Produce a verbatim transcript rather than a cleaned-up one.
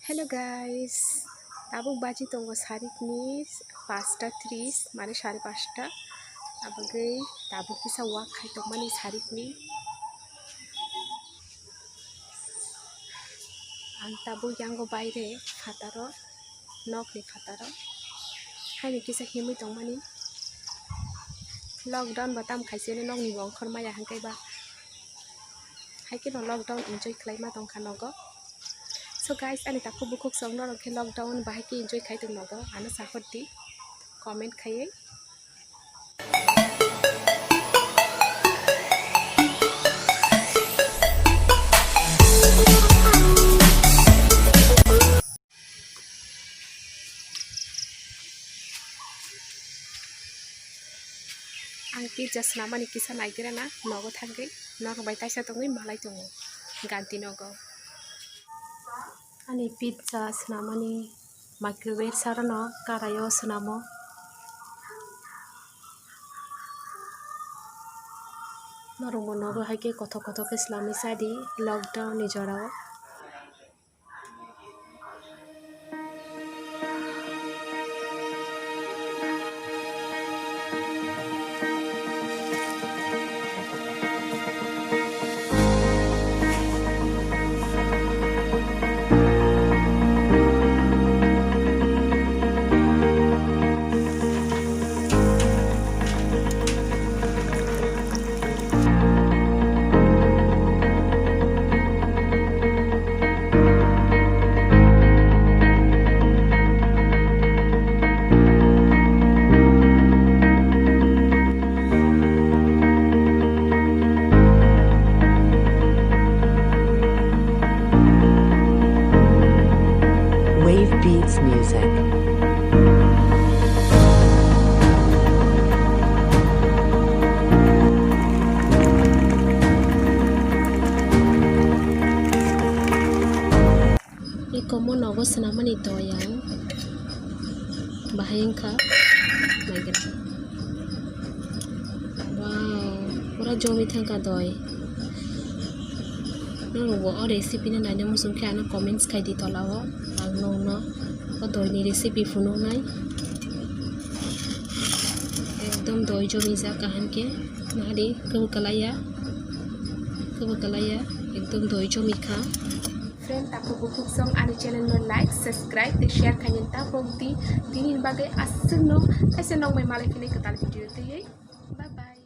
Hello guys, tabuk baji tongo sarikni pasta tris, mane sare pasta. Abagwi tabuk kisa walk khai tongmani sarikni. Ang tabuk yango baire phataro, nokni phataro. Haini kisa himwi tongmani. Lockdown ba tam khaisini nokni bo ongkhor maya hwnkhe ba. Haikhe no lockdown enjoy khlaima tongkha nogo. So guys, ani takhuk bukhuk song norok khe lockdown bahai khe enjoy khai tong nogo, ano sahor di comment khaiwi. Ang pizza swnamani kisa naigrana nogo thangwi norok bai taisa tongwi malai tongo ganti nogo. Ani pizza swnamani microwave sarano karaio swnamo. Norokbo nogo hai khe kothok kothok khe swnamwi chadi lockdown ni jorao. Wave Beats Music. Ikomo nogo swnamani toyang bahai wngkha. Wow, pura jomi thangkha doi. Norokbo o recipe no naina muchung khe ano comments khai di tola o. Ang nokno o doi ni recipe phunuknai. Ekdom doi jomi jak kaham khe. Nahadi kwbwkalaiya. Kwbwkalaiya. Ekdom doi jomi kha. Friend, takhuk bukhuk song ani channel no like, subscribe tei share khaina ta pok di. Tini bagwi aswk no kaisa nokbai malai philai kwtal video twiwi. Bye bye.